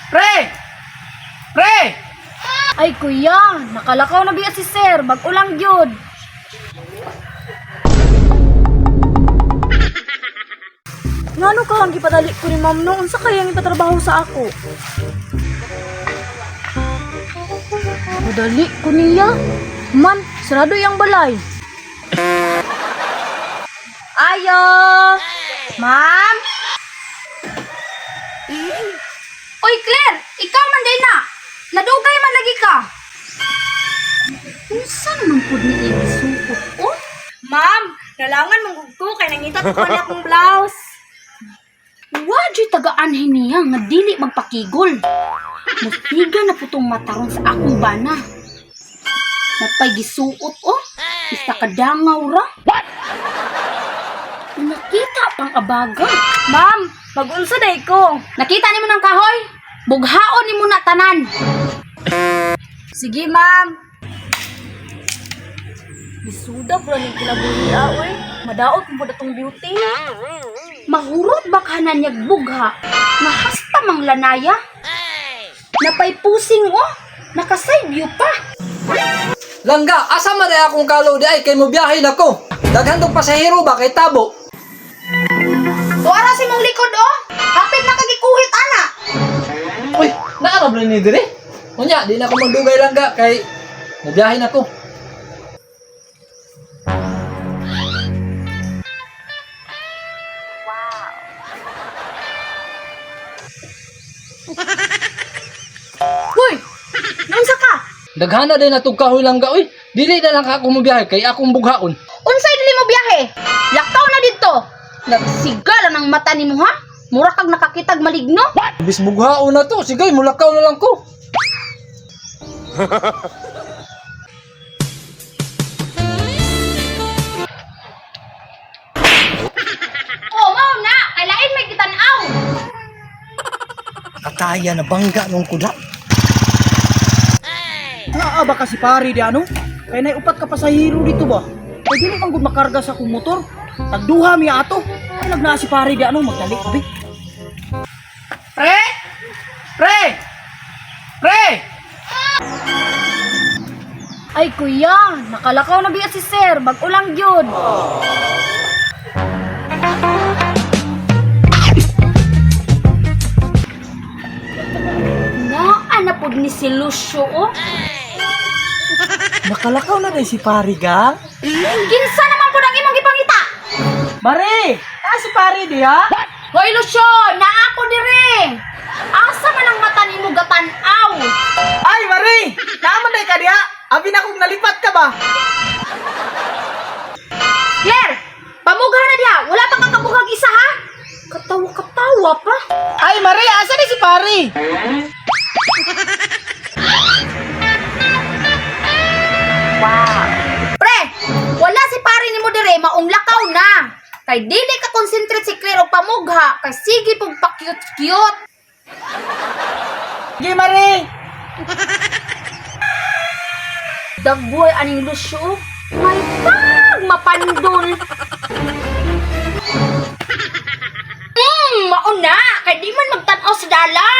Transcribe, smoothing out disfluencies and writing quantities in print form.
Pre! Pre! Ay kuya, nakalakaw na biya si sir, bag-ulang gyud. Ngano ka ang gipadali ko ni ma'am no? Unsa kaya ang ipatrabaho sa ako? Padali ko niya. Man, sarado yang balay. Ayo! Ma'am? Oy, Claire! Ikaw man din na! Nadugay man lagi ka! Unsa naman pud ni isuot, oh? Ma'am, nalangan mong ko kay nangita ko na akong blouse. Wa jud tagaan niya nga dili magpakigol. Musiga na putong mataron sa akong bana. Napay gisuot oh. Isa ka dangaw ra. What? Nakita pang abaga. Ma'am, mag-unsa day ko. Nakita nimo ng kahoy? Bughaon nimo na tanan. Sige, ma'am. Bisuda pula ning kinabuhi ah, oy. Madaot mo pud atong beauty. Mahurot ba ka na niyag bugha? Nahasta mang lanaya? Napay pusing oh. Nakaside view pa. Langga, asa man ay akong kalo di ay kay mo biyahe na ko. Daghan tong pasahero ba kay tabo. Tuara si mong likod oh. Hapit na kagikuhit ana. Uy, naarab na ni dire. Unya, di na ko magdugay langga kay mo biyahe na ko. Hoy! Naunsa ka? Daghan na din natug kahoy langga uy. Dili na lang ka ako mo biyahe kay akong bughaon. Unsay dili mo biyahe? Lakaw na didto. Nagsigala ng mata nimo ha? Mura kag nakakitag maligno. Bis bughaon na to, sige mulakaw na lang ko. Oh, mao na, kay lain may gitan-aw. Kataya na bangga nung kuda. Naa ba kasi pare di ano? Kay nay upat ka pasahero dito ba? Kay dili man gud makarga sa akong motor. Tagduha mi ato. Ay nagnaa si pare di ano magdali abi. Pre! Pre! Pre! Ay kuya, nakalakaw na biya si sir, bag-ulang gyud. Naa na pud ni si Lucio oh. Nakalakaw na day si pare gang. Kinsa naman pud ang imong gipangita? Mare, naa si pare di ha? Hoy Lucio, naa ko dire. Asa man ang mata nimo gatan-aw? Ay mare, naa man day ka diha. Abi na kung nalipat ka ba? Claire, pamugha na diha. Wala pa ka kabuhag isa ha? Katawa-katawa pa. Ay mare, asa ni si pare? Pre, wala si pare nimo dire maong lakaw na. Kay dili ka concentrate si Claire og pamugha kay sige pug pa-cute-cute. Sige mare. Dagboy aning Lucio. oh. May pag mapandol. Mauna kay di man magtan-aw sa dalan.